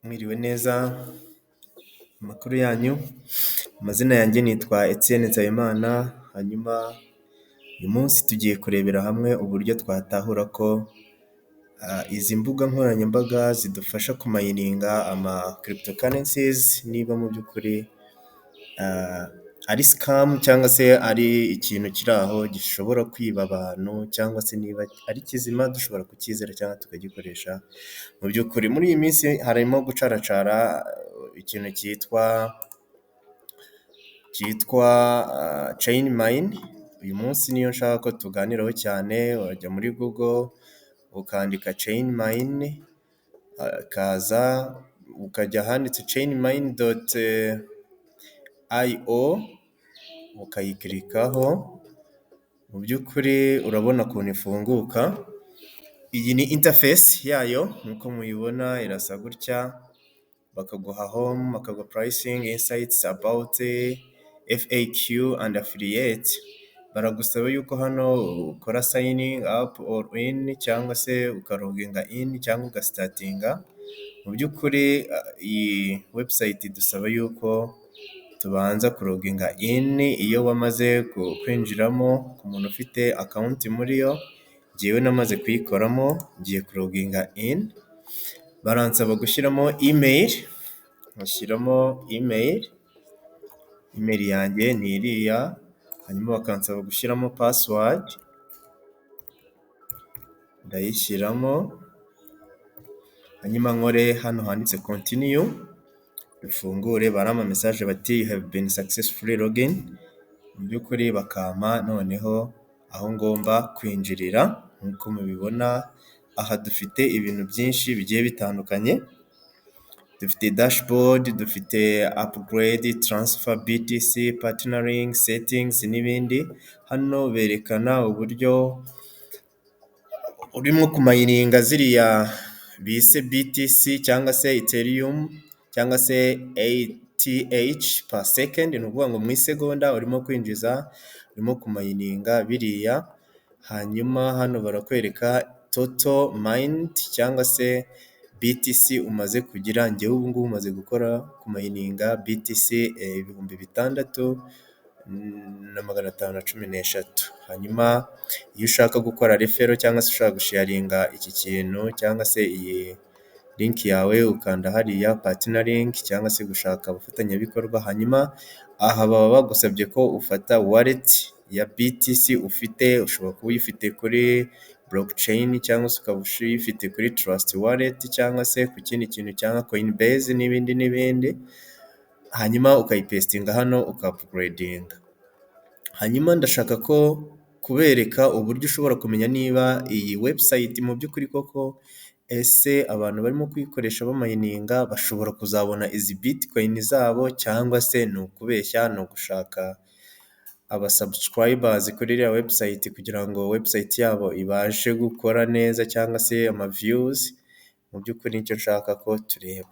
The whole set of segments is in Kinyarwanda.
Mwiriwe neza amakuru yanyu, amazina yanjye nitwa Etienne Nsabimana, hanyuma uyu munsi tugiye kurebera hamwe uburyo twatahura ko izi mbuga nkoranyambaga zidufasha kumayininga ama cryptocurrencies niba mu by'ukuri ari scam cyangwa se ari ikintu kiri aho gishobora kwiba abantu cyangwa se niba ari kizima dushobora kukizera cyangwa tukagikoresha, mu by'ukuri muri iyi minsi harimo gucaracara ikintu cyitwa chain mine, uyu munsi niyo nshaka ko tuganiraho cyane, wajya muri google ukandika chain mine ikaza ukajya ahanditse chain mine.io ukayikirikaho, mu by'ukuri urabona ukuntu ifunguka, iyi ni interface yayo nk'uko muyibona irasa gutya, bakaguha home, bakaguha pricing, insights, about, FAQ and affiliate, baragusaba yuko hano ukora sign up or in cyangwa se ukaloginga in cyangwa ugastartinga, mu by'ukuri iyi website idusaba yuko tubanza kuloginga in, iyo wamaze kwinjiramo ku muntu ufite account muri yo, njyewe namaze kuyikoramo ngiye kuloginga in, baransaba gushyiramo email, ngashyiramo email, email yanjye ni iriya, hanyuma bakansaba gushyiramo password, ndayishyiramo, hanyuma nkore hano handitse continue, bifungure barampa message bati you have been successfully login, mu by'ukuri bakampa noneho aho ngomba kwinjirira nk'uko mubibona, aha dufite ibintu byinshi bigiye bitandukanye, dufite dashboard, dufite upgrade, transfer BTC, partnering, settings n'ibindi, hano berekana uburyo urimo kumayininga ziriya bise BTC cyangwa se Ethereum cyangwa se ETH per second, ni ukuvuga ngo mu isegonda urimo kwinjiza, urimo kumayininga biriya, hanyuma hano barakwereka total mined cyangwa se BTC umaze kugira, njyewe ubu ngubu maze gukora kumayininga BTC 6513, hanyuma iyo ushaka gukora referral cyangwa se ushaka gusharinga iki kintu cyangwa se iyi link yawe ukanda hariya partnering cyangwa se gushaka abafatanyabikorwa, hanyuma aha baba bagusabye ko ufata wallet ya BTC ufite, ushobora kuba uyifite kuri blockchain cyangwa se ukaba uyifite kuri Trust Wallet cyangwa se ku kindi kintu cyangwa Coinbase n'ibindi n'ibindi, hanyuma ukayipesitinga hano ukaupgradinga. Hanyuma ndashaka ko kubereka uburyo ushobora kumenya niba iyi website mu by'ukuri koko ese abantu barimo kuyikoresha bamayininga bashobora kuzabona izi bitcoin zabo cyangwa se ni ukubeshya, ni ugushaka abasubscribers kuri iriya website kugira ngo website yabo ibashe gukora neza cyangwa se amaviews, mu by'ukuri nicyo nshaka ko tureba.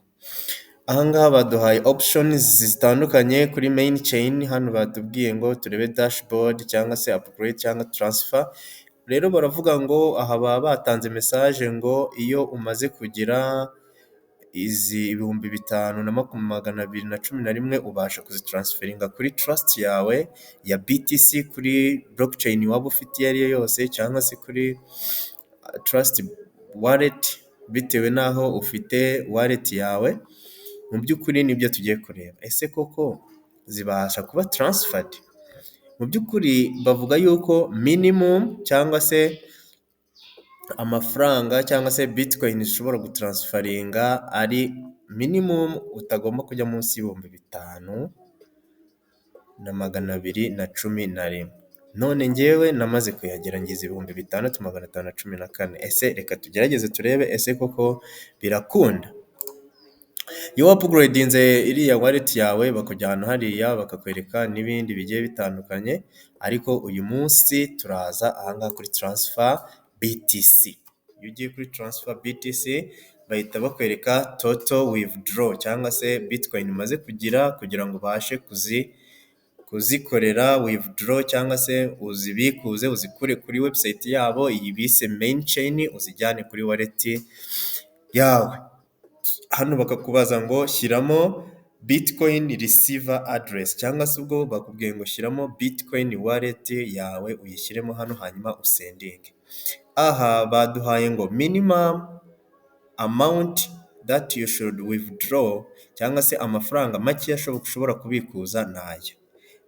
Aha ngaha baduhaye options zitandukanye kuri main chain, hano batubwiye ngo turebe dashboard cyangwa se upgrade cyangwa transfer, rero baravuga ngo aha baba batanze message ngo iyo umaze kugira izi 5211 ubasha kuzitransferinga kuri Trust yawe ya BTC kuri blockchain waba ufite iyo ari yo yose cyangwa se kuri Trust Wallet bitewe n'aho ufite wallet yawe, mu by'ukuri nibyo tugiye kureba. Ese koko zibasha kuba transferred? Mu by'ukuri bavuga yuko minimum cyangwa se amafaranga cyangwa se bitcoin zishobora gutransferinga ari minimum utagomba kujya munsi y'5211. None njyewe namaze kuyagera ngize 6514. Ese reka tugerageze turebe ese koko birakunda? Iyo waupgradinze iriya wallet yawe bakujyana hariya bakakwereka n'ibindi bigiye bitandukanye, ariko uyu munsi turaza aha ngaha kuri transfer BTC. Iyo ugiye kuri transfer BTC bahita bakwereka total withdraw cyangwa se bitcoin umaze kugira kugira ngo ubashe kuzikorera withdraw cyangwa se uzibikuze uzikure kuri website yabo iyi bise main chain uzijyane kuri wallet yawe. Hano bakakubaza ngo shyiramo Bitcoin receiver address cyangwa se ubwo bakubwiye ngo shyiramo Bitcoin wallet yawe uyishyiremo hano hanyuma usendinge. Aha baduhaye ngo minimum amount that you should withdraw cyangwa se amafaranga make ushobora kubikuza ni aya,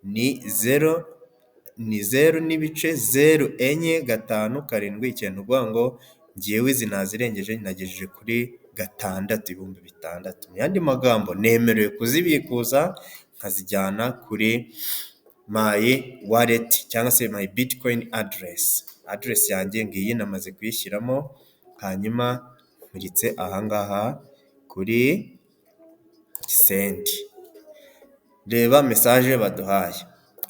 ni 0.04579, ni ukuvuga ngo njyewe izi nazirengeje nagejeje kuri gatandatu, 6000, mu yandi magambo nemerewe kuzibikuza nkazijyana kuri my wallet cyangwa se my Bitcoin address. Address yanjye ngiyi namaze kuyishyiramo, hanyuma nkuritse ahangaha kuri send. Reba message baduhaye,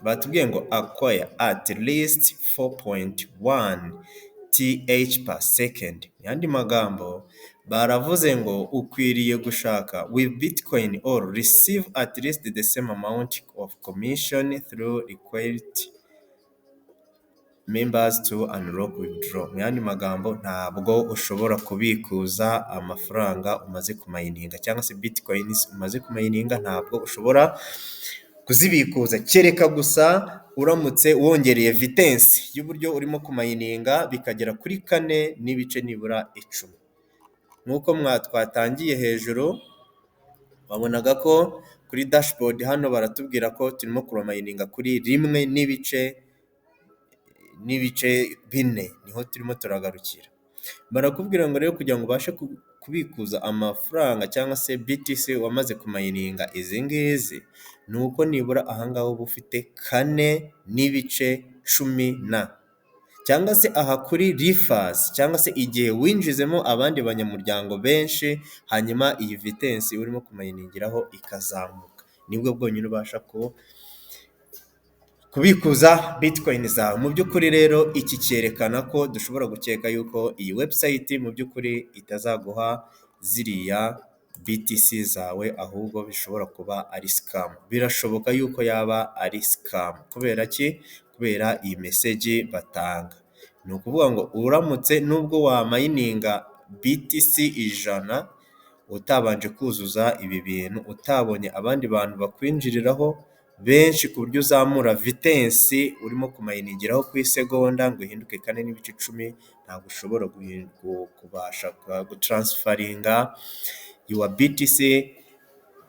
batubwiye ngo acquire at least 4.1 TH per second. Mu yandi magambo baravuze ngo ukwiriye gushaka with Bitcoin or receive at least the same amount of commission through required members to unlock withdraw. Mu yandi magambo ntabwo ushobora kubikuza amafaranga umaze kumayininga cyangwa se Bitcoins umaze kumayininga, ntabwo ushobora kuzibikuza kereka gusa uramutse wongereye vitesse y'uburyo urimo kumayininga bikagera kuri kane n'ibice nibura 10. Nk'uko twatangiye hejuru wabonaga ko kuri dashboard hano baratubwira ko turimo kuramayininga kuri rimwe n'ibice 4 niho turimo turagarukira. Barakubwira ngo rero kugira ngo ubashe kubikuza amafaranga cyangwa se BTC wamaze kumayininga izi ngizi, ni uko nibura aha ngaha uba ufite kane n'ibice cumi na, cyangwa se aha kuri refers cyangwa se igihe winjizemo abandi banyamuryango benshi, hanyuma iyi vitesse urimo kumayiningiraho ikazamuka, nibwo bwonyine ubasha kubikuza Bitcoin zawe. Mu by'ukuri rero iki cyerekana ko dushobora gukeka yuko iyi website mu by'ukuri itazaguha ziriya BTC zawe, ahubwo bishobora kuba ari scam. Birashoboka yuko yaba ari scam. Kubera ki? Kubera iyi message batanga. Ni ukuvuga ngo uramutse nubwo wamayininga BTC 100 utabanje kuzuza ibi bintu, utabonye abandi bantu bakwinjiriraho benshi ku buryo uzamura vitesse urimo kumayiningiraho ku isegonda ngo ihinduke kane n'ibice 10, ntabwo ushobora kubasha gutaransfaringa your BTC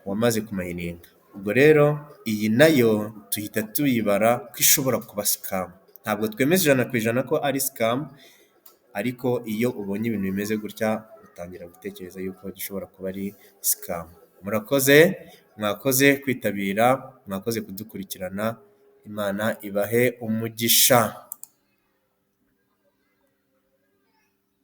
wamaze kumayininga. Ubwo rero iyi nayo tuhita tuyibara ko ishobora kuba scam. Ntabwo twemeza 100% ko ari scam, ariko iyo ubonye ibintu bimeze gutya utangira gutekereza yuko gishobora kuba ari scam. Murakoze, mwakoze kwitabira, mwakoze kudukurikirana, Imana ibahe umugisha.